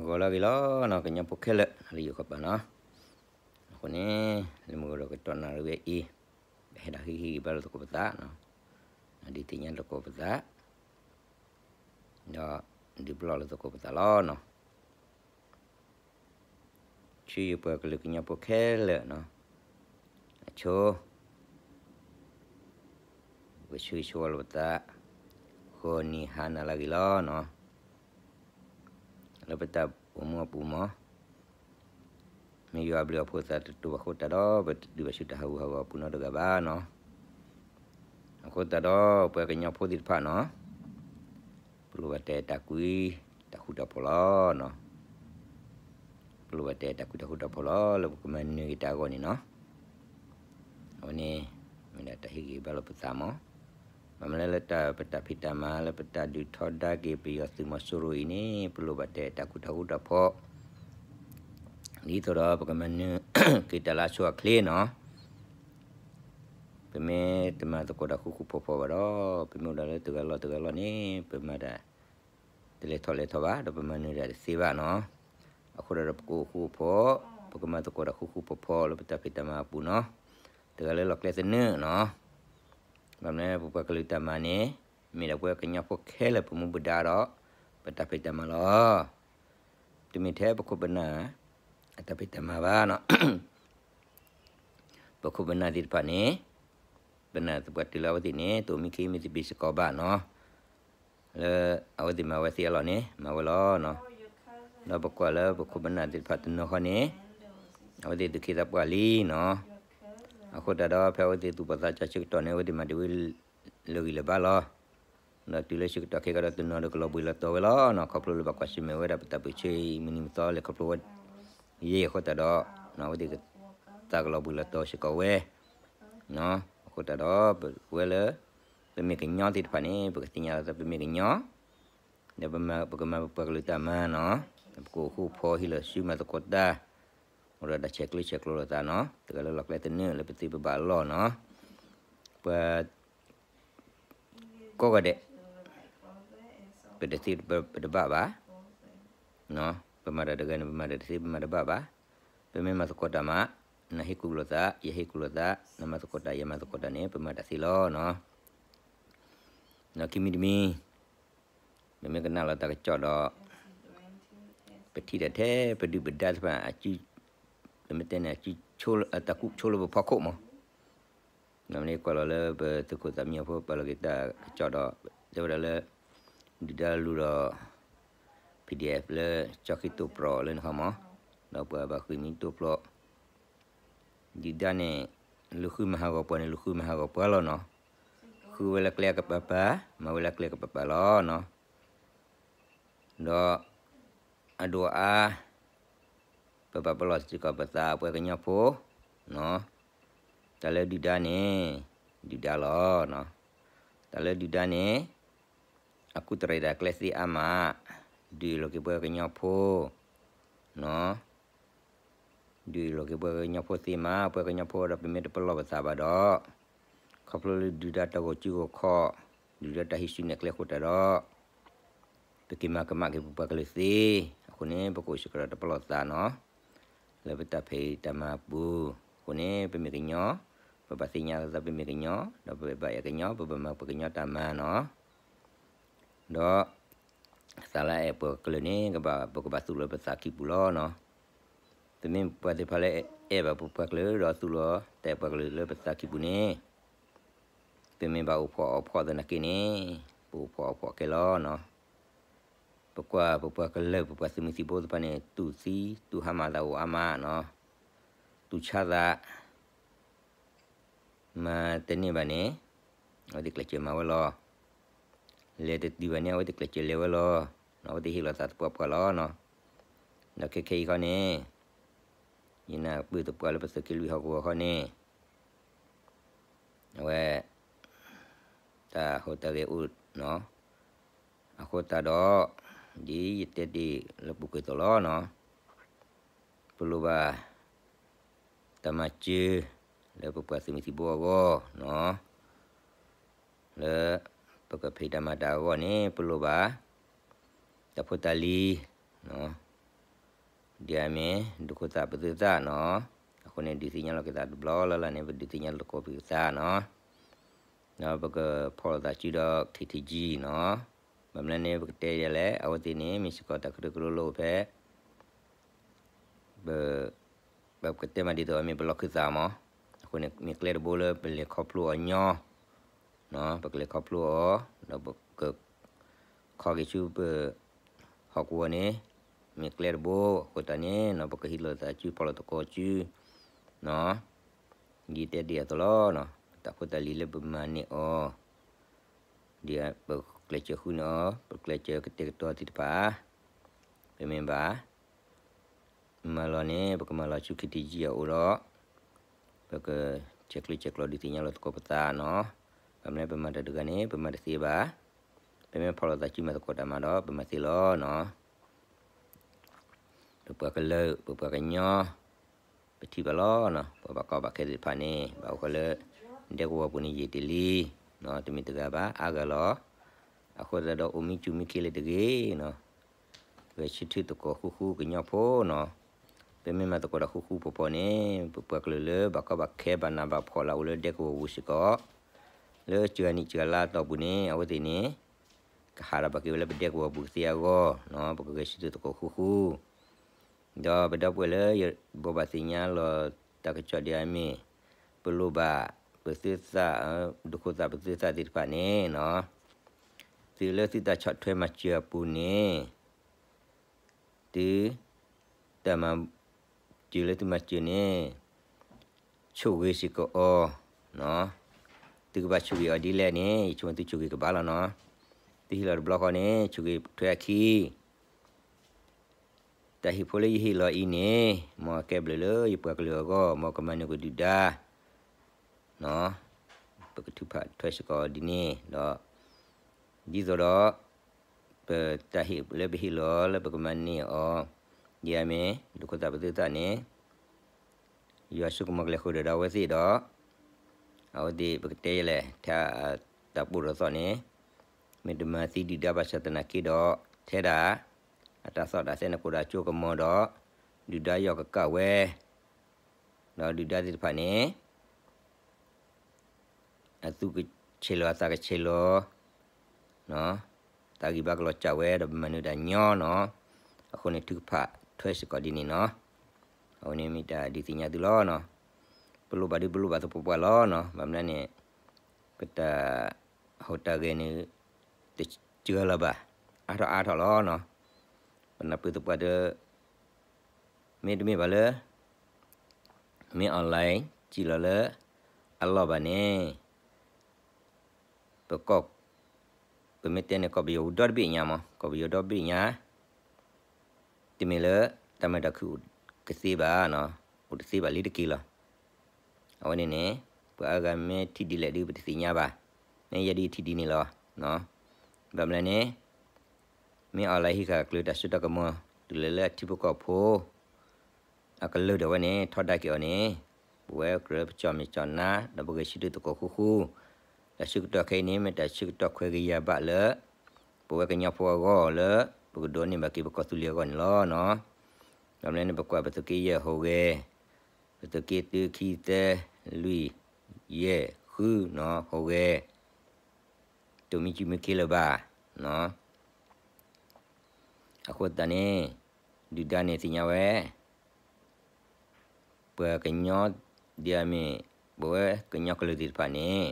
ဂီၤလၢအဂ့ၤလီၤနီၤ ကညီဖိခဲလၢာ် လၢယိၤဃီပၤနီၤ. အဃိန့ၣ် လၢမုၢ်ဂီၤဒီးကတီၢ်နၣ်ရံၣ်ဝဲအံၤ ပဟဲဒၣ်ဟ့ၣ်ဂံၢ်ဟ့ၣ်ဘါလိာ်သကိးပသးနီၤ, ဒုးသ့ၣ်ညါလိာ်သကိးပသး ဒီးဒုးပလီၢ်လိာ်သကိးပသးလီၤနီၤ. ဆူယပှၤကလုာ်ကညီဖိခဲလၢာ်နီၤ, အဆိ ပဆၢဂ့ၤဆၢဝါလိာ်ပသး ဂီၤနံၤဟါနၤလၢအဂ့ၤလီၤနီၤ. လၢပတၢ်အိၣ်မူအပူၤမး မ့ၢ်ယွၤအဘျုးအဖှိၣ်သးတတူၢ်ဘၣ်အဃိသတးဒီး ပတတုၤဘၣ်ဆူတၢ်ဟးဂူာ်ဟးဂီၤအပူၤနီတဂၤဘၣ်နီၤ. အဃိသတးဒီး ပှၤကညီဖိသ့ၣ်တဖၣ်နီၤ, ပလိၣ်ဘၣ်တၢ်အဲၣ်တၢ်ကွံ တၢ်ဃူတၢ်ဖိးလီၤနီၤ. ပလိၣ်ဘၣ်တၢ်အဲၣ်တၢ်ကွံတၢ်ဃူတၢ်ဖိးလီၤ လၢပကမၤနၢၤက့ၤတၢ်အဂီၢ်န့ၣ်နီၤ. အဝဲန့ၣ် မ့ၢ်ဒၣ်တၢ်ဟ့ၣ်ဂံၢ်ဟ့ၣ်ဘါလိာ်ပသးမး, ဘၣ်မနုၤလဲၣ်လၢတၢ်ပတၢ်ဖံးတၢ်မၤလၢပတၢ်ဒုးထီဒါက့ၤပယီၤသုးမီၤစိရိၤအံၤန့ၣ် ပလိၣ်ဘၣ်တၢ်အဲၣ်တၢ်ကွံတၢ်ဃူတၢ်ဖိး ဒ်သိးဒီးပကမၤနၢၤက့ၤတၢ်လၢအဆိအချ့နီၤ. ပမ့ၢ်တမၤသကိးတၢ်ဃူဃူဖိးဖိးဘၣ်ဒီး ပမ့ၢ်အိၣ်ဒၣ်လၢတဂၤလီၢ်တဂၤလီၢ်န့ၣ် ပမၤတၢ်တလဲၤထီၣ်လဲၤထီဘၣ် ဒီးပမၤနၢၤတၢ်တသ့ဘၣ်နီၤ. အဃိဒီးပကအိၣ်ဃူအိၣ်ဖိး ပကမၤသကိးတၢ်ဃူဃူဖိးဖိးလၢပတၢ်ဖံးတၢ်မၤအပူၤနီၤ, တဂၤလၢလီၢ်ကျဲသနၢၣ်နီၤ. ဘၣ်မနုၤပပှၤကလုာ်တၢ်မၤန့ၣ် မ့ၢ်ဒၣ်ပဝဲကညီဖိခဲလၢာ်ပမူပဒါဒီး ပတၢ်ဖံးတၢ်မၤလီၤ. တမ့ၢ်ထဲပခိၣ်ပနၢ်အတၢ်ဖံးတၢ်မၤဘၣ်နီၤ. ပခိၣ်ပနၢ်သ့ၣ်တဖၣ်န့ၣ် ပနာ်သပှၢ်တၢၢ်လၢအဝဲသ့ၣ်န့ၣ် တအိၣ်မံခ့မံသပ့ၤစ့ၢ်ကီးဘၣ်နီၤ. လၢအဝဲသ့ၣ်မၤဝဲသ့အလီၢ်န့ၣ် မၤဝဲလီၤနီၤ. ဒီးပကွၢ်လၢပခိၣ်ပနၢ်သ့ၣ်တဖၣ်တနီၤဃီန့ၣ် အဝဲသ့ၣ်သူၣ်က့သးပှၢ်လံနီၤ. အဃိသတးဒီး ဖဲအဝဲသ့ၣ်သူၣ်ဘီၣ်သးစၢ်ဆၢကတီၢ်န့ၣ် အဝဲသ့ၣ်မၤတ့ၢ်ဝဲလၢဂံၢ်လၢဘါလီၤ. ဒီးတုၤလၢဆၢကတီၢ်ခဲကဒီးတနီၤဒီးကလီၤဘှံးလီၤတီၤဝဲလီၤနီၤ. ခီဖျိလၢဘၣ်ကွၢ်ဆၢၣ်မဲာ်ဝဲဒၣ်ပတၢ်ပၢၢ်ဆၢအံၤ မုၢ်နံၤမုၢ်သီလဲၤခီဖျိဝဲ ယဲၢ်အဃိသတးဒီး အဝဲသ့ၣ်သးကလီၤဘှံးလီၤတီၤစ့ၢ်ကီးဝဲ အဃိသတးဒီး ပဝဲလၢ ပမ့ၢ်ကညီသ့ၣ်တဖၣ်န့ၣ် ပကသ့ၣ်ညါလီၤသးပမ့ၢ်ကညီ ဒီးပကမၤပပှၤကလုာ်တၢ်မၤနီၤ. ပကအိၣ်ဃူအိၣ်ဖိးဟံးလီၤဆူမၤသကိးတၢ် အိၣ်ဒီးတၢ်ဆဲးကျိးဆဲးကျိးလိာ်သးနီၤ. တဂၤလၢလီၢ်ကျဲသနၢၣ်လၢပသ့ပဘၣ်အလီၢ်နီၤ. ပှၤ ကိးဂၤဒဲး ပတသ့ပတဘၣ်ဘၣ်, ပမၤတၢ်တဂၤန့ၣ် ပမၤတၢ်တသ့ ပမၤတဘၣ်ဘၣ်. ပမ့ၢ်မၤသကိးတၢ်မး နဟ့ၣ်ကူၣ်လိာ်သး ယဟ့ၣ်ကူၣ်လိာ်သး နမၤသကိးတၢ် ယမၤသကိးတၢ်န့ၣ် ပမၤတၢ်သ့လီၤနီၤ. ဒီးခံမံၤတမံၤ ပမ့ၢ်ကနၣ်လီၤတၢ်ကစီၣ်ဒီး ပထံၣ်တၢ်ထဲပဒုၣ်ပဒါသ့ၣ်တဖၣ် ပမ့ၢ်တဲန့ၣ် တၢ်ကူၣ်ဆိလၢပဖီခိၣ်မး ဒီးမ့ၢ်ကွၢ်လီၤလၢပသုးခိၣ်သးမံအဖိ ပာ်လီၤက့ၤတၢ်ကစီၣ်ဒီး တဲဝဲဒၣ်လၢ ဒုၣ်ဒါလူၤဒီး PDF လၢကၠီခံတိာ်ပျီလၢန့ၣ်ခီမး, ဒီးပှၤဘၣ်ဃ့ၢ်မှံတိာ်ပျီ, ဒုၣ်ဒါန့ၣ် လူၤဃုမၤဟးဂီၤပှၤန့ၣ် လူၤဃုမၤဟးဂီၤပှၤလီၤနီၤ, ဃုဝဲလၢကျဲကပၤပၤ မၤဝဲလၢကျဲကပၤပၤလီၤနီၤ. ဒီး အဒိၣ်အါ ပဘၣ်ပလီၢ်စ့ၢ်ကီးပသးပှၤကညီဖိ တၢ်လၢဒုၣ်ဒါန့ၣ် ဒုၣ်ဒါလီၤ. တၢ်လၢဒုၣ်ဒါန့ၣ် အကူၣ်တရံးတၢ်ကျဲသ့အါမး, ဒုးလိာ်က့ၤပှၤကညီဖိ ဒုးလိာ်က့ၤပှၤကညီဖိသ့မး, ပှၤကညီဖိဒီးပမ့ၢ်တပလီၢ်ပသးဘၣ်ဒီး ခီဖျိလၢဒုၣ်ဒါတၢ်ဂီၤစုဂီၤခီၣ်, ဒုၣ်ဒါတၢ်ဟံးစုနဲၣ်ကျဲအဃိသတးဒီး ပက့ၤမၤကမၣ်က့ၤပပှၤကလုာ်သ့, အဃိန့ၣ် ပကအိၣ်စ့ၢ်ကီးဒီးတပလီၢ်သးနီၤ, လၢပတၢ်ဖံးတၢ်မၤအပူၤ, အဃိန့ၣ် ပမ့ၢ်ကညီ, ပဘၣ်သ့ၣ်ညါလီၤသးပမ့ၢ်ကညီ, ဒီးပဘၣ်အဲၣ်ကညီ, ပဘၣ်မၤပှၤကညီတၢ်မၤနီၤ. ဒီး သးလၢအဲၣ်ပှၤကလုာ်န့ၣ် ကဘၣ် ပကဘၣ်သူၣ်လီၤပသးခံပူၤလီၤနီၤ. ပမ့ၢ်ပှၤသ့ၣ်တဖၣ်လၢအဲၣ်ဘၣ်ပပှၤကလုာ် ဒီးသူၣ်လီၤတၢ်အဲၣ်ပှၤကလုာ်လၢပသးခံပူၤန့ၣ်, ပမ့ၢ်ဘၣ်အိၣ်ဖှီၣ်အီၣ်ဖှီၣ်သနာ်က့န့ၣ် ပအိၣ်ဖှီၣ်အီၣ်ဖှီၣ်ခဲလီၤနီၤ. ပကွၢ်ပပှၤကလုာ် ပပှၤသုးမုၢ်သံၣ်ဘိသ့ၣ်တဖၣ်န့ၣ် တူၢ်သံတူၢ်ဟါမၢ်သးအိၣ်အါမးနီၤ, တူၢ်ဆါသး မၤတန့ၢ်ဘၣ်န့ၣ် အဝဲသ့ၣ်ကျဲးစၢးမၤဝဲလီၤ. လဲၤတတုၤဘၣ်န့ၣ် အဝဲသ့ၣ်ကျဲးစၢးလဲၤဝဲလီၤ. အဝဲသ့ၣ်ဟ့ၣ်လီၤသးသပှၢ်ပှၢ်လီၤနီၤ. ဒီးခဲခဲအံၤခီန့ၣ် ယနၢ်ပၢၢ်သပှၢ်လၢပသုးက့လွံၢ်ဟီၣ်ကဝီၤခီန့ၣ် အဝဲ တၢ်ဟူးတၢ်ဂဲၤအိၣ်နီၤ. အဃိသတးဒီး ဒ်ယတဲတ့ၢ်လၢပူၤကွံာ်အသိးလီၤနီၤ. ပလိၣ်ဘၣ် တၢ်မၤစၢၤ လၢပပှၤသုးမုၢ်သံၣ်ဘိအဂီၢ်နီၤ. လၢပကဖံးတၢ်မၤတၢ်အဂီၢ်န့ၣ် ပလိၣ်ဘၣ် တၢ်ဖိတၢ်လံၤနီၤ. ဒ်အမ့ၢ် ဒုးခိၣ်သးပသုးသးနီၤ, အဃိန့ၣ် ဒုးသ့ၣ်ညါလီၤက့ၤသးတဘျီလၢ်လၢ်န့ၣ် ပဒုးသ့ၣ်ညါလီၤသကိးပသုးသးနီၤ, ဒီးပကဖီၣ်လိာ်သးစုဒီး KTG နီၤ, ဘၣ်မနုၤန့ၣ် ပကတဲယဲလဲၣ် အဝဲသ့ၣ်န့ၣ် မ့ၢ်စ့ၢ်ကီးတၢ်ကရၢကရိလၢအိၣ်ဖဲ ပ ပကတဲမးဒ်သိးအမ့ၢ်ပလီၢ်ခၢၣ်သးမး, အဃိန့ၣ် မ့ၢ်ကျဲတဘိလၢပလဲၤခီဖျိအီၤညီ, ပကလဲၤခီဖျိအီၤ, ဒီးပက ခီက့ၤဆူပ ဟီၣ်ကဝီၤန့ၣ် မ့ၢ်ကျဲတဘိ, အဃိသတးန့ၣ်နီၤ ပကဟ့ၣ်လီၤသးစုဖီၣ်လိာ်သကိးစု, နီၤ, ဒ်တဲဒ်အသိးလီၤနီၤ, တၢ်ဖိတၢ်လံၤလၢပမၤန့ၢ်အီၤ ဒ်ပကျဲးစၢးဃုန့ၢ်အီၤ ပကျဲးစၢးကတဲာ်ကတီၤသ့ၣ်တဖၣ်, ပမ့ၢ်ဘၣ် မၤလီၤန့ၣ် ပကမၤလီၤဆူ KTG အအိၣ်ဒီး ပကဆဲးကျၢဆဲးကျိးဒုးသ့ၣ်ညါလီၤသကိးပသးနီၤ, ဘၣ်မနုၤပမၤတၢ်တဂၤန့ၣ် ပမၤတသ့ဘၣ်, ပမ့ၢ်ဖီၣ်လိာ်သးစုမၤသကိးတၢ်မၤဒီး ပမၤသ့လီၤနီၤ. ပပှၤကလုာ် ပပှၤကညီ ပထံၣ်ဘၣ်လီၤနီၤ, ပှၤဘၣ်ကီဘၣ်ခဲသ့ၣ်တဖၣ်န့ၣ် ဘၣ်အိၣ်ဃီလၢ ဒဲကဝီၤပူၤန့ၣ်ယံာ်တ့ၢ်လံ, တမ့ၢ်တဂၤဘၣ် အါဂၤလီၤ. အဃိသတးဒီးအိၣ်မံစူၤမံခ့လၢတဂ့ၤနီၤ, ဂဲၤဆၢထၢၣ်သကိးဃူဃူကညီဖိနီၤ, ပမ့ၢ်မၤသကိးတၢ်ဃူဃူဖိးဖိးန့ၣ် ပပှၤကလုာ်လၢဘၣ်ကီဘၣ်ခဲဘၣ်နးဘၣ်ဖှီၣ်လၢအအိၣ်လၢဒဲကဝီၤပူၤစ့ၢ်ကီး လၢစှၤနံၣ်စှၤလါအတီၢ်ပူၤန့ၣ် အဝဲသ့ၣ်န့ၣ် ကဟးထီၣ်ဘၣ်က့ၤဝဲလၢပဒဲကဝီၤပူၤကသ့အဂီၢ်နီၤ, ပကဂဲၤဆၢထၢၣ်သကိးဃူဃူ, ဒီးပဒီပုၢ်ဝဲၢ်လၢယဘိးဘၣ်သ့ၣ်ညါလီၤတၢ်ကစီၣ်ဒ်အမ့ၢ် ပလိၣ်ဘၣ် ပသုးသး ဒုးခိၣ်သးပသုးသးသ့ၣ်တဖၣ်န့ၣ်နီၤ, သုးလၢသုတၢ်ဆီၣ်ထွဲမၤစၢၤအပူၤန့ၣ် သု တၢ်မၤစၢၤလၢသုမၤစၢၤန့ၣ် ဆိၣ်ဂ့ၤစ့ၢ်ကီးအီၤ, သုကဘၣ်ဆိၣ်ဂ့ၤအီၤဒ်လဲၣ်န့ၣ် ယဆိကမိၣ်သုဆိၣ်ဂ့ၤကဘၣ်လီၤနီၤ, သုဟ့ၣ်လီၤတဘျီဃီန့ၣ် ဆိၣ်ဂ့ၤထွဲအခံ တၢ်ဟ့ၣ်ဖိလၢယဟ့ၣ်လီၤအံၤန့ၣ် မ်အကဲဘျုးလၢယပှၤကလုာ်အဂီၢ် မ်ကမၤနၢၤကဒုၣ်ဒါ ပကထုးဖးထွဲစ့ၢ်ကီးဒ်န့ၣ်ဒီး ဒ်သိးဒီး ပတၢ်ဟ့ၣ်လၢပဟ့ၣ်လီၤလၢပကမၤန့ၢ်အီၤ ဒ်အမ့ၢ် ဒုးခိၣ်သးပသုးသးန့ၣ် ယွၤဆိကမိၣ်ကလဲၤဃုာ်ဒီးအဝဲသ့ၣ်ဒီး အဝဲသ့ၣ်ပကတဲယဲလဲၣ် ထဲတၢ်ပီၢ်တၢ်သီၣ်န့ၣ် မ့ၢ်တမၤသံဒုၣ်ဒါဘၣ်ဆၣ်သနာ်က့ဒီး ထဲဒၣ် အတၢ်သီၣ်တၢ်သဲန့ၣ်ကအိၣ်ဒီးအစိကမီၤဒီး ဒုၣ်ဒါယီၢ်ကကၣ်ဝဲ ဒီးဒုၣ်ဒါသ့ၣ်တဖၣ်န့ၣ် အသူၣ်ကဆဲးလီၤအသးကဆဲးလီၤ တၢ်ဂံၢ်ဘါကလီၤစၢ်ဝဲဒီးပမၤနၢၤတၢ်ညီနီၤ, အဃိန့ၣ်ထုကဖၣ်ထွဲစ့ၢ်ကီးဒ်န့ၣ်နီၤ, အဝဲန့ၣ်မ့ၢ်တၢ်ဒုးသ့ၣ်ညါသုလီၤနီၤ, ပလိၣ်ဘၣ်ဒုးပလိၣ်ဘၣ်သပှၢ်ပှၢ်လီၤနီၤ, ဘၣ်မနုၤန့ၣ် ပတၢ်ဟူးတၢ်ဂဲၤန့ၣ် တစှၤလၢၤဘၣ်, အါထီၣ်အါထီၣ်လီၤနီၤ, ပနၢ်ပၢၢ်သပှၢ်ဒီး မ့တမ့ၢ်ဘၣ်လၢ မ့ၢ် online စံၣ်လီၤလၢ အလီၢ်ဘၣ်န့ၣ် ပကီၢ် ပမ့ၢ်တဲန့ၣ် ကီၢ်ပယီၤအိၣ်ဒီတဘ့ၣ်ညါမး, ကီၢ်ပယီၤဒီဘ့ၣ်ညါ, တမ့ၢ်လၢ တၢ်မုာ်တၢ်ခုၣ်အိၣ်ကသ့ဘၣ်နီၤ, အိၣ်တသ့ဘၣ်လံတက့ၢ်လီၤ. အဝဲန့ၣ်န့ၣ် ပှၤအါဂၤမ့ၢ်ထံၣ်ဒ်လဲၣ်ဒုး ပတသ့ၣ်ညါဘၣ်, မ့ၢ်ယဲဒုးထံၣ်ဒ်န့ၣ်လီၤ. ဘၣ်မနုၤလဲၣ်န့ၣ် မ့ၢ် online ဟံးဃာ်ကျၢၤတၢ်စိတၢ်ကမီၤ တုၤလၢလၢအထံဖိကီၢ်ဖိ အကလုာ်ဒၣ်ဝဲန့ၣ် ထီဒါက့ၤအီၤန့ၣ် ပဝဲကြၢးလၢပကၠီၣ်မဲာ်ကၠီၣ်နါ ဒီးပဂဲၤဆၢထၢၣ်သကိးဃူဃူ, တၢ်ဆၢကတီၢ်ခဲအံၤန့ၣ် မ့ၢ်တၢ်ဆၢကတီၢ်ခွဲးဂ့ၤယာ်ဘၣ်လၢ ပဝဲကညီဖိအဂီၢ်လၢ ပကဒိးန့ၢ်ဘၣ်က့ၤပကီၢ်သူလ့ၤအဂီၢ်န့ၣ်လီၤနီၤ. ဘၣ်မနုၤလဲၣ်န့ၣ် ပကွၢ်ပသုးက့ယဲၢ်ဟူးဂဲၤ, ပသုးက့တုခံသၢ လွံၢ် ယဲၢ် ဃုနီၤ ဟူးဂဲၤ, တမံၤစုမံခ့လၢၤဘၣ်နီၤ. အဃိသတးန့ၣ် ဒုၣ်ဒါန့ၣ်သ့ၣ်ညါဝဲ ပှၤကညီ ဒ်အမ့ၢ် ပဝဲကညီကလုာ်သ့ၣ်တဖၣ်န့ၣ်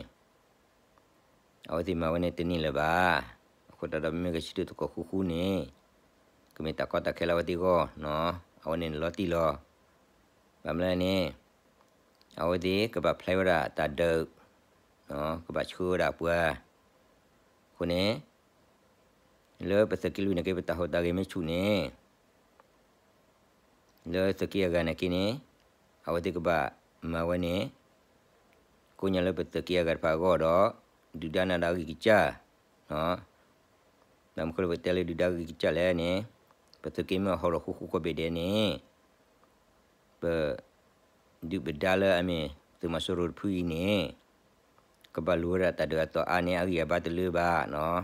အဝဲသ့ၣ်မၤဝဲန့ၣ်တန့ၢ်လၢၤဘၣ်. အဃိသတးဒီးမ့ၢ်ဂဲၤဆၢထၢၣ်သကိးဃူဃူန့ၣ် ကမ့ၢ်တၢ်ကီတၢ်ခဲလၢအဝဲသ့ၣ်အဂီၢ်နီၤ, အဝဲန့ၣ်လီၤတံၢ်လီၤ. ဘၣ်မနုၤလဲၣ်န့ၣ် အဝဲသ့ၣ်ကဘၣ်ဖျဲးဝဲဒၣ်တၢ်ဒုး, ကဘၣ်ဆှၢဝဲဒၣ်ပှၤ, အဃိန့ၣ် လၢပသုးက့လွံၢ်န့ၣ်က့ ပတၢ်ဟူးတၢ်ဂဲၤမ့ၢ်ဆူၣ်န့ၣ် လၢသုးက့အဂၤန့ၣ်က့န့ၣ် အဝဲသ့ၣ်ကဘၣ်မၤဝဲန့ၣ် ကိးညါလၢပသုးက့အဂၤတဖၣ်အဂီၢ်ဒီး ဒုၣ်ဒါန့ၣ်ဒီးအဂံၢ်ကစၢ်, ဘၣ်မနုၤဃိလၢပတဲလၢဒုၣ်ဒါအဂံၢ်ကစၢ်လဲၣ်န့ၣ် ပသုးက့မ့ၢ်အဟီၣ်လီၤဃူဃူကိးဘ့ၣ်ဒဲးန့ၣ် ပ ဒုၣ်ပဒါလၢအမ့ၢ်သုးမီၤစိရိၤတဖုအံၤန့ၣ် ကဘၣ်လူၤဝဲဒၣ်တၢ်ဒုးအသီၣ်အါန့ၢ်အဂံၢ်အဘါတလၢဘၣ်နီၤ,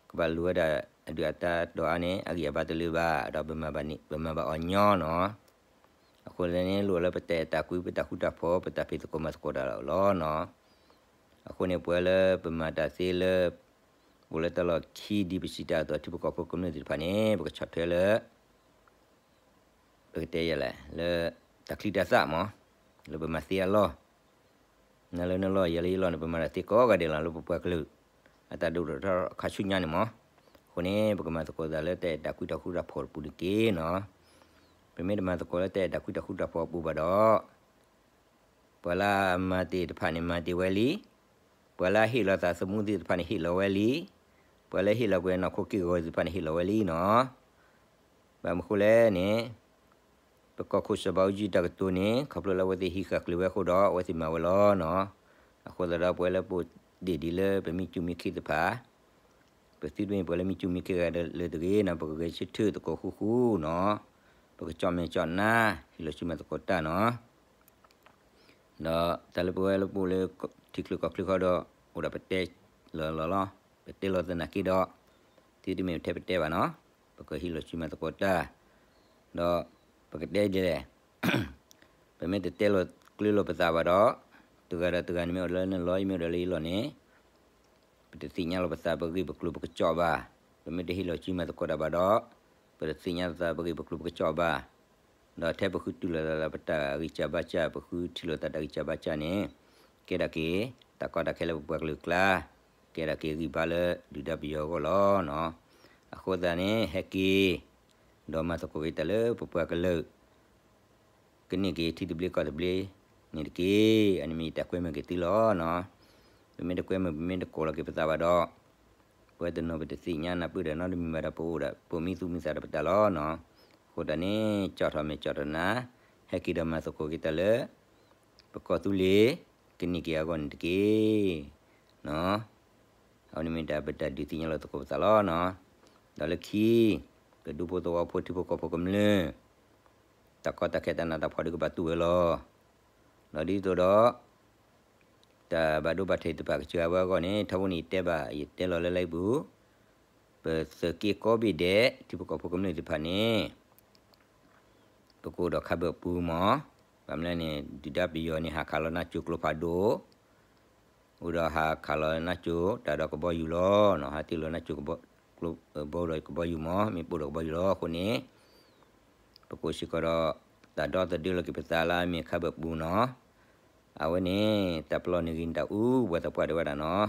ကဘၣ်လူၤဝဲဒၣ် အဒုၣ်အတၢ်ဒီးအါန့ၣ် အဂံၢ်အဘါတလၢၤဘၣ်, ဒီးပမၤဘၣ်န့ၣ် ပမၤဘၣ်အီၤညီနီၤ. အဃိန့ၣ် လိၣ်လၢပတၢ်အဲၣ်တၢ်ကွံ ပတၢ်ဃူတၢ်ဖိး ပတၢ်ဖံးသကိးမၤသကိးတၢ်လီၤနီၤ. အဃိန့ၣ် ပှၤလၢပမၤတၢ်သ့လၢ အိၣ်လၢတၢ်လီၢ်ခံ ဒ်ပစံးတၢ်အသိး ထံဖိကီၢ်ဖိကမျၢၢ်သ့ၣ်တဖၣ်န့ၣ် ပကဆီၣ်ထွဲလၢ ပကတဲယဲလဲၣ် လၢတၢ်ချံတၢ်သၣ်မး, လၢပမၤသ့အလီၢ်, နၤလၢနလီၢ် ယၤလၢယလီၢ်န့ၣ် ပမၤတၢ်သ့ကိးဂၤဒဲးလီၤ လၢပပှၤကလုာ် အတၢ်ဒိၣ်ထီၣ်ထီခါဆူညါန့ၣ်မး. အဃိန့ၣ် ပကမၤသကိးသးလၢတၢ်အဲၣ်တၢ်ကွံတၢ်ဃူတၢ်ဖိးတပူၤန့ၣ်တက့ၢ်နီၤ. ပမ့ၢ်တမၤသကိးလၢတၢ်အဲၣ်တၢ်ကွံတၢ်ဃူတၢ်ဖိးအပူၤဘၣ်ဒီး ပှၤလၢအမၤတ့ၢ်တဖၣ်န့ၣ် မၤတ့ၢ်ဝဲလံ, ပှၤလၢအဟ့ၣ်လီၤသးသမူသ့ၣ်တဖၣ်န့ၣ် ဟ့ၣ်လီၤဝဲလံ, ပှၤလၢဟ့ၣ်လီၤကွံာ်နီၢ်ခိက့ၢ်ဂီၤသ့ၣ်တဖၣ်န့ၣ် ဟ့ၣ်လီၤဝဲလံနီၤ. ဘၣ်မနုၤဃိလဲၣ်န့ၣ် ပကီၢ်ခိၣ်စီၤဘးအူကၠံတၢ်ကတိၤန့ၣ် ခီဖျိလၢအဝဲသ့ၣ်ဟံးဃာ်ကျၢၤဝဲအဃိဒီး အဝဲသ့ၣ်မၤဝဲလီၤနီၤ. အဃိသတးဒီး ပဝဲလၢပအိၣ်ဒံးဒံးလၢပမ့ၢ်ကူမ့ၢ်ခံသ့ၣ်တဖၣ် ပသုတမ့ၢ်ပှၤလၢမ့ၢ်ကူမ့ၢ်ခံဂၤလၢၤတဂ့ၤနီၤ, ပကဂဲၤဆၢထၢၣ်သကိးဃူဃူနီၤ, ပကကၠီၣ်မဲာ်ကၠီၣ်နါ ဟ့ၣ်လီၤစုမၤသကိးတၢ်နီၤ. ဒီးတၢ်လၢပဝဲလၢပအိၣ်လၢ ထံချၢကီၢ်ချၢဃီဒီး အိၣ်ဒီးပတဲလီၤလီၤလီၤ, ပတဲလီၤသနာ်က့ဒီး သုတမ့ၢ်ထဲပတဲဘၣ်နီၤ, ပကဟ့ၣ်လီၤစုမၤသကိးတၢ်, ဒီးပကတဲဒ်လဲၣ် ပမ့ၢ်တတဲလီၤကျၢၤလီၤပသးဘၣ်ဒီး တဂၤဒီးတဂၤန့ၣ်မ့ၢ်အိၣ်လၢနလီၢ် ယမ့ၢ်အိၣ်ဒီးလၢယလီၢ်န့ၣ် ပတသ့ၣ်ညါလီၤပသး ပဂ့ၢ်ပကျိၤပကစီၣ်ဘၣ်. ပမ့ၢ်တဟ့ၣ်လီၤစုမၤသကိးတၢ်ဘၣ်ဒီး ပတသ့ၣ်ညါလီၤသး ပဂ့ၢ်ပကျိၤပကစီၣ်ဘၣ်. ဒီးထဲပဃုတူၢ်လိာ်သးလၢပတၢ်ဂံၢ်စၢ်ဘါစၢ် ပဃုထံၣ်လိာ်သးတၢ်ဂံၢ်စၢ်ဘါစၢ်န့ၣ် ကဲဒၣ်က့ၤ တၢ်ကီတၢ်ခဲလၢပပှၤကလုာ်အကျါ, ကဲဒၣ်က့ၤဂံၢ်ဘါလၢဒုၣ်ဒါပယီၤအဂီၢ်လီၤနီၤ. အဃိသတးန့ၣ် ဟဲက့ၤ ဒီးမၤသကိးက့ၤတၢ်လၢပပှၤကလုာ် ကန့ၢ်က့ၤထံသဘျ့ကီၢ်သဘျ့န့ၣ်တက့ၢ်. အန့ၣ်မ့ၢ်ယတၢ်ကွဲမုာ်က့ၤသုလီၤနီၤ. ပမ့ၢ်တကွဲမုာ် ပမ့ၢ်တကိးလီၤက့ၤပသးဘၣ်ဒီး ပဝဲတနီၤပတသ့ၣ်ညါနၢ်ပၢၢ်ဒီးနီတမံၤဘၣ်ဒီး ပအိၣ်ဒီး ပမံသူၣ်မံသးဒီးပတၢ်လီၤနီၤ. အဃိသတးန့ၣ် ကၠီၣ်ထီၣ်မဲာ်ကၠီၣ်ထီၣ်နါ ဟဲက့ၤဒီးမၤသကိးက့ၤတၢ်လၢ ပကီၢ်သူလ့ၤ ကန့ၢ်က့ၤအဂီၢ်န့ၣ်တက့ၢ်. အဝဲန့ၣ်မ့ၢ်ဒၣ်ပတၢ်ဒုးသ့ၣ်ညါလီၤသကိးပသးလီၤနီၤ. ဒီးလၢခံ ပဒူဖိသဝီဖိထံဖိကီၢ်ဖိကမျၢၢ် တၢ်ကီတၢ်ခဲတၢ်နးတၢ်ဖှီၣ်ဒုးကဘၣ်တူၢ်ဝဲလီၤ. ဒီးဒ်သိးဒီး တၢ်ဘၣ်ဒိဘၣ်ထံးသ့ၣ်တဖၣ်ကစၢ်ဝဲအဂီၢ်န့ၣ် ထီဘိန့ၣ်ယတဲဘၣ် ယတဲလီၤလၢလၢပူၤ ပသုးက့ကိးဘ့ၣ်ဒဲး ထံဖိကီၢ်ဖိကမျၢၢ်သ့ၣ်တဖၣ်န့ၣ် ပကအိၣ်ဒီးခါဘၢၣ်ပူၤမး, ဘၣ်မနုၤလဲၣ်န့ၣ် ဒုၣ်ဒါပယီၤန့ၣ် ဟးခးလီၤနါစိၤကျိဖးဒိၣ်, အိၣ်ဒီးဟးခးလီၤနါစိၤ တၢ်ဒီးကဘီယူၤလီၤနီၤ, ဟးတ့ၢ်လီၤနါစိၤကဘီ ဘီဒီးကဘီယူၤမး, မ့ၣ်ပိၢ်ဒီးကဘီယူၤလီၤ. အဃိန့ၣ် ပကအိၣ်စ့ၢ်ကီးဒီး တၢ်ဒီသဒၢလီၤက့ၤပသးလၢအမ့ၢ်ခါဘၢၣ်ပူၤနီၤ. အဝဲန့ၣ် တၢ်ပလီၢ်န့ၣ်ဂ့ၤန့ၣ် တၢ်အူဝဲသပှၢ်တဲဝဲဒၣ်နီၤ.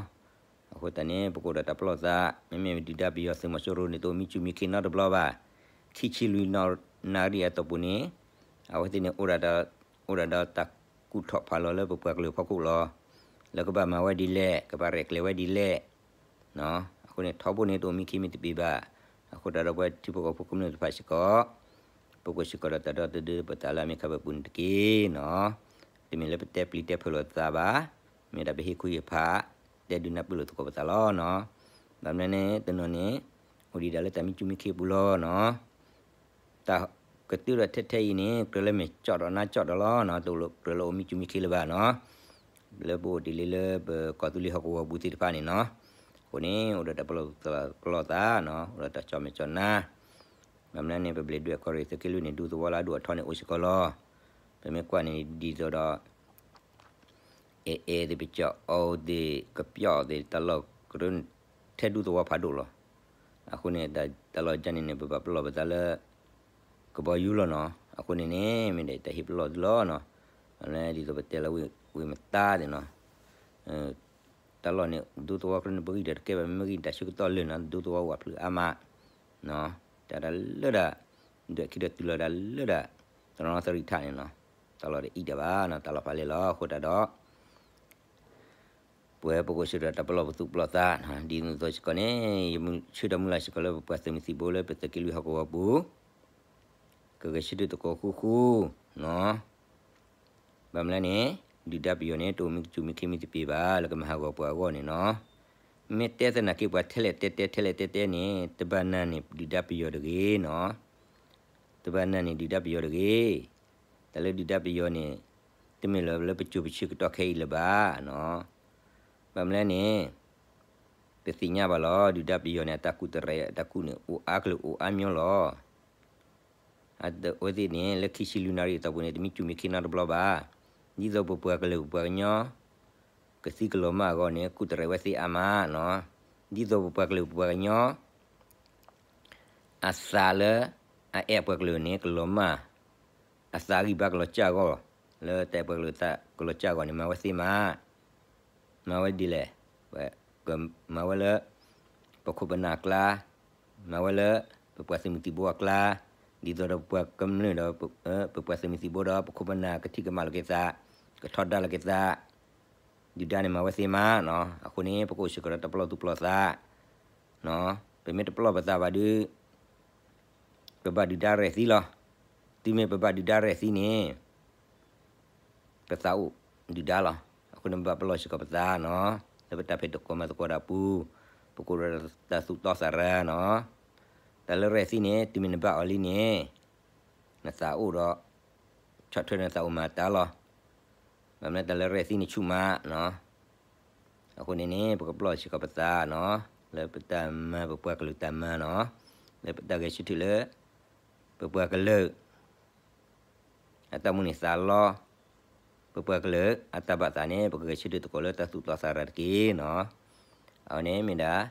အဃိသတးန့ၣ် ပကအိၣ်ဒီးတၢ်ပလီၢ်သး, မ့မ့ၢ်ဒုၣ်ဒါပယီၤသုးမီၤစိရိၤန့ၣ် တအိၣ်မံစူၣ်မံခ့နီတဘျီဘၣ်. ခံဆံလွံၢ်နၣ်ရံၣ်အတီၢ်ပူၤန့ၣ် အဝဲသ့ၣ်န့ၣ် အိၣ်ဒၣ်ဒီးတၢ်ကူၣ်ထီၣ်ဖးလီၤလၢပပှၤကလုာ်အဖီခိၣ်လီၤ. လၢကဘၣ်မၤဝဲဒ်လဲၣ်, ကဘၣ်ရဲၣ်ကျဲၤဝဲဒ်လဲၣ် အဃိန့ၣ် ထီဘိန့ၣ် တအိၣ်မံခ့မံတပ့ၤဘၣ်. အဃိတၢ်ဒီးပဝဲထံဖိကီၢ်ဖိကမျၢၢ်သ့ၣ်တဖၣ်စ့ၢ်ကီး ပကအိၣ်စ့ၢ်ကီးဒီးတၢ်ဒီသဒၢပသးလၢအမ့ၢ်ခါဘၢၣ်ပူၤန့ၣ်တက့ၢ်နီၤ. တမ့ၢ်လၢပတဲပျံၤတဲဖုးလိာ်သးဘၣ်, မ့ၢ်ဒၣ်ပဟ့ၣ်ကူၣ်ဟ့ၣ်ဖး တဲဒုးနၢ်ပၢၢ်လိာ်သကိးပသးလီၤနီၤ. ဘၣ်မနုၤန့ၣ် တနီၤန့ၣ် အိၣ်ဒံးဒၣ်လၢတၢ်မံစူၣ်မံခ့အပူၤလီၤနီၤ. တၢ်ကတၢၢ်ဒီးထဲထဲအံၤန့ၣ် ကြၢးလၢမဲာ်ကၠီၣ်ဒီးနါကၠီၣ်ဒီးလီၤနီၤ, တကြၢးလၢအိၣ်မံစူၣ်မံခ့လၢၤဘၣ်နီၤ. လၢပအိၣ်ဒံးလၢလၢပကီၢ်သူလ့ၤဟီၣ်ကဝီၤပူၤသ့ၣ်တဖၣ်န့ၣ်နီၤ. အဃိန့ၣ် အိၣ်ဒီးတၢ်ပလီၢ်သးပလီၢ်သးနီၤ, အိၣ်ဒီးတၢ်ကၠီၣ်မဲာ်ကၠီၣ်နါ. ဘၣ်မနုၤန့ၣ် ပဘျဲၣ်ဒွဲၣ်ကီၢ်ရ့ၣ်သုးက့လွံၢ်န့ၣ် ဒူသဝီလၢအဒိၣ်အထီန့ၣ်အိၣ်စ့ၢ်ကီးလီၤ. ပမ့ၢ်ကွၢ်န့ၣ်ဒ်သိးဒီး အဲၣ်အဲၣ်သ့ၣ် ပကၠီၣ်အီသ့ၣ် ကပျီၣ်သ့ၣ် တၢ်လီၢ်ကရၢန့ၣ် ထဲဒူသဝီဖးဒိၣ်လီၤ. အဃိန့ၣ် တၢ်လီၢ်ကန့ၣ်န့ၣ် ပဘၣ်ပလီၢ်ပသးလၢ ကဘီယူၤလီၤနီၤ. အဃိန့ၣ်န့ၣ် မ့ၢ်ဒၣ်တၢ်ဟ့ၣ်ပလီၢ်သုလီၤနီၤ. လၢဒ်သိးပတဲလၢဝ့ၢ်မတါသ့ၣ်နီၤ တၢ်လီၢ်န့ၣ် ဒူသဝီကရၢန့ၣ် ပဂံၢ်ဒီးတကဲဘၣ် မ့ၢ်ဂံၢ်တၢ်ဆၢကတီၢ်လၢာ်နီၤ ဒူသဝီဝးဖျၢၣ်အါမး တၢ်ဒၣ်လၢဒၣ် ဒွဲၣ်ခံဒီးတုၤလီၤဒၣ်လၢဒၣ် တနီသရံၣ်ထးန့ၣ်နီၤ. တၢ်လီၢ်တအံၣ်ဒၣ်ဘၣ်နီၤ တၢ်လီၢ်ဖးလဲၢ်လီၤ. အဃိတၢ်ဒီး ပဝဲပကအိၣ်ဆၢထၢၣ်တၢ်ပလီၢ်ပသူၣ်ပလီၢ်သး ဒ်သိးစ့ၢ်ကီးန့ၣ် ယဆၢဒီးမုၢ်လၢ်စ့ၢ်ကီးလၢပပှၤသုးမုၢ်သံၣ်ဘိလၢပသုးက့လွံၢ်ဟီၣ်ကဝီၤပူၤ ကဂဲၤဆၢထၢၣ်သကိးဃူဃူနီၤ. ဘၣ်မနုၤလဲၣ်န့ၣ် ဒုၣ်ဒါပယီၤန့ၣ် တအိၣ်မံစူၣ်မံခ့မံတပ့ၤဘၣ် လၢကမၤဟးဂီၤပှၤအဂီၢ်န့ၣ်နီၤ. မ့ၢ်တဲသနာ်က့ ပှၤထဲလဲၣ်တဲတဲ ထဲလဲၣ်တဲတဲန့ၣ် တဘၣ်နာ်န့ၢ်ဒုၣ်ဒါပယီၤတဂ့ၤနီၤ. တဘၣ်နာ်န့ၢ်ဒုၣ်ဒါပယီၤတဂ့ၤ. တၢ်လၢဒုၣ်ဒါပယီၤန့ၣ် တမ့ၢ်လၢပစိၤပဆၢကတီၢ်ခဲအံၤလၢၤဘၣ်နီၤ. ဘၣ်မနုၤလဲၣ်န့ၣ် ပသ့ၣ်ညါဘၣ်လီၤ ဒုၣ်ဒါပယီၤန့ၣ် အတၢ်ကူၣ်တရဲၣ် အတၢ်ကူၣ်န့ၣ် အိၣ်အါကလုာ်အိၣ်အါမျိုးလီၤ. အဝဲသ့ၣ်န့ၣ် လၢခံဆံလွံၢ်နၣ်ရံၣ်အတီၢ်ပူၤန့ၣ် တမ့ၢ်ကူၣ်မ့ၢ်ခ့နီတဘျီဘၣ်. ဒ်သိးပပှၤကလုာ်ပပှၤကညီ ကသံကလီၤမၢ်အဂီၢ်န့ၣ် ကူၣ်တရဲၣ်ဝဲသ့ၣ်အါမးနီၤ. ဒ်သိးပပှၤကလုာ်ပပှၤကညီ အသးလၢ အအဲၣ်ပှၤကလုာ်န့ၣ် ကလီၤမၢ်, အသးဂံၢ်ဘါကလီၤစၢ်အဂီၢ်, လၢတၢ်အဲၣ်ပှၤကလုာ်သးကလီၤစၢ်အဂီၢ်န့ၣ် မၤဝဲသ့မး, မၤဝဲဒ်လဲၣ်, မၤဝဲလၢ ပခိၣ်ပနၢ်အကျါ, မၤဝဲလၢ ပပှၤသုးမုၢ်သံၣ်ဘိအကျါ, ဒ်သိးဒီးပပှၤကမျၢၢ်ဒီး ပပှၤသုးမုၢ်သံၣ်ဘိဒီး ပခိၣ်ပနၢ်ကထံၣ်ကမၣ်လိာ်က့ၤသး, ကထီဒါလိာ်က့ၤသး, ဒုၣ်ဒါန့ၣ်မၤဝဲသ့မးနီၤ. အဃိန့ၣ် ပကအိၣ်စ့ၢ်ကီးဒီးတၢ်ပလီၢ်သူၣ်ပလီၢ်သး, ပမ့ၢ်တပလီၢ်ပသးဘၣ်ဒီး ပဘၣ်ဒုၣ်ဒါရဲၣ်သံလီၤ. တုၤမ့ၢ်ပဘၣ်ဒုၣ်ဒါရဲၣ်သံန့ၣ် ပသးအိၣ်ဒုၣ်ဒါလီၤ. အဃိန့ၣ် ပဘၣ်ပလီၢ်စ့ၢ်ကီးပသးနီၤ, လၢပတၢ်ဖံးသကိးမၤသကိးတၢ်ပူၤ, ပကအိၣ်ဒီးတၢ်သူၣ်တီသးရၤနီၤ. တၢ်လၢရဲၣ်သံန့ၣ် တုၤမ့ၢ်နဘၣ်အီၤလံန့ၣ် နသးအိၣ်ဒီး ဆီၣ်ထွဲနသးအိၣ်မၤတၢ်လီၤ. ဘၣ်မနုၤတၢ်လၢရဲၣ်သံန့ၣ်ဆူၣ်မးနီၤ. အဃိန့ၣ်န့ၣ် ပကပလီၢ်စ့ၢ်ကီးပသးနီၤ, လၢပတၢ်မၤပပှၤကလုာ်တၢ်မၤနီၤ, လၢပတၢ်ဂဲၤဆၢထၢၣ်လၢ ပပှၤကလုာ် အတၢ်မုၢ်လၢ်သးလီ, ပပှၤကလုာ်အတၢ်ဘၣ်သးန့ၣ် ပကဂဲၤဆၢထၢၣ်သကိးလၢတၢ်သူၣ်တီသးရၤတက့ၢ်နီၤ. အဝဲန့ၣ်မ့ၢ်ဒၣ်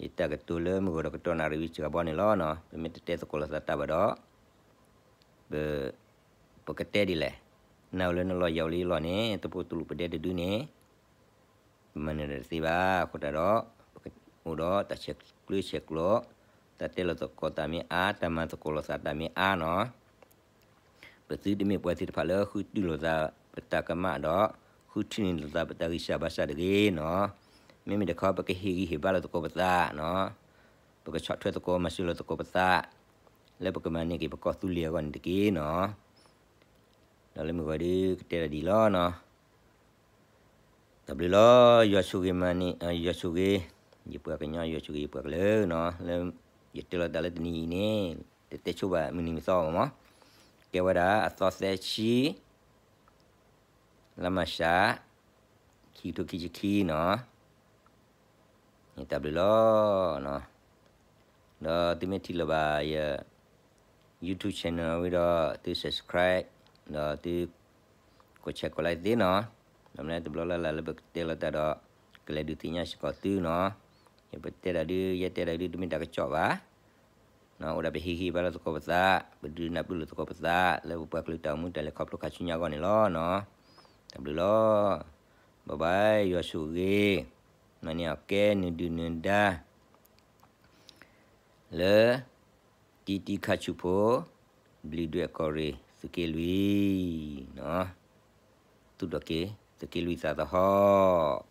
ယတၢ်ကတိၤလၢမုၢ်ဂီၤဒီးကတီၢ်နၣ်ရံၣ်ဝံၤစှၤဘီန့ၣ်လီၤနီၤ. ပမ့ၢ်တတဲသကိးလိာ်သးတၢ်ဘၣ်ဒီး ပ ပကတဲဒ်လဲၣ်, နၢ်ဝဲလၢနလီၢ်ယံၤလံလီၤန့ၣ် တပိတူၢ်လိာ်ပဒဲတဒုန့ၣ် ပမၤနၢၤတသ့ဘၣ်. အဃိသတးဒီး ပကအိၣ်ဒီးတၢ်ဆဲးကျၢဆဲးကျိး, တၢ်တဲလိာ်သကိးသးမ့ၢ်အါ, တၢ်မၤသကိးလိာ်သးတၢ်မ့ၢ်အါနီၤ, ပသုတမ့ၢ်ပှၤသ့ၣ်တဖၣ်လၢဃုတုၢ်လိာ်သးပတၢ်ကမၣ်ဒီး ဃုထံၣ်န့ၢ်လိာ်သးပတၢ်ဂံၢ်စၢ်ဘါစၢ်တဂ့ၤနီၤ. မ့မ့ၢ်တခီ ပကဟ့ၣ်ဂံၢ်ဟ့ၣ်ဘါလိာ်သကိးပသးနီၤ, ပကဆီၣ်ထွဲသကိးမၤစၢၤလိာ်သကိးပသး လၢပကမၤန့ၢ်က့ၤပကီၢ်သူလ့ၤအဂီၢ်န့ၣ်တက့ၢ်နီၤ. ဒီးလၢမုၢ်ဂီၤဒုကတဲဒၣ်ဒ်အံၤလီၤနီၤ. တၢ်ဘျုးလီၤ, ယွၤဆိၣ်ဂ့ၤမၤန့ၢ်, ယွၤဆိၣ်ဂ့ၤ, ယပှၤကညီယွၤဆိၣ်ဂ့ၤယပှၤကလုာ်နီၤ. လၢယတဲလီၤတၢ်လၢတနံၤအံၤန့ၣ် တတဲဆိဘၣ်မုၢ်နံၤမုၢ်သီဘၣ်မး, ကဲဝဲဒၣ်အသီသၢဆံ လါမၢ်ၡး ခံကထိခံဆံခံနီၤ. တၢ်ဘျုးလီၤ. ဒီးသုမ့ၢ်ထံၣ်လိာ်ဘၣ်ယ YouTube channel ဝံၤဒီး သု subscribe ဒီးသု ကိးဆဲးကိးlikeသ့နီၤ. ဒီးမနုၤတဘျီလၢ်လၢ်လၢပကတဲလီၤတၢ်ဒီး ကလဲၤဒုးသ့ၣ်ညါစ့ၢ်ကီးသုနီၤ. ယပတဲဒၣ်ဒု ယဲတဲဒၣ်ဒု တမ့ၢ်တၢ်ကစီၣ်ဘၣ် အိၣ်ဒၣ်ပဟ့ၣ်ဂံၢ်ဘါလိာ်သကိးပသး, ပဒုးနၢ်ပၢၢ်လိာ်သကိးပသး လၢပပှၤကလုာ်တၢ်အိၣ်မူတၢ်လဲၤခီဖျိခါဆူညါအဂီၢ်န့ၣ်လီၤနီၤ. တၢ်ဘျုးလီၤ. Bye bye, ယွၤဆိၣ်ဂ့ၤ, မၤန့ၢ်အီၤကဲနုာ်ဒုၣ်နုာ်ဒါ လၢ တံတံခါဆူၣ်ဖိ ဘျံးဒွဲၣ်ကီၢ်ရ့ၣ် သုးက့လွံၢ်နီၤ. သူၣ်ထီၣ်က့ၤ သုးက့လွံၢ်သးသဟီၣ်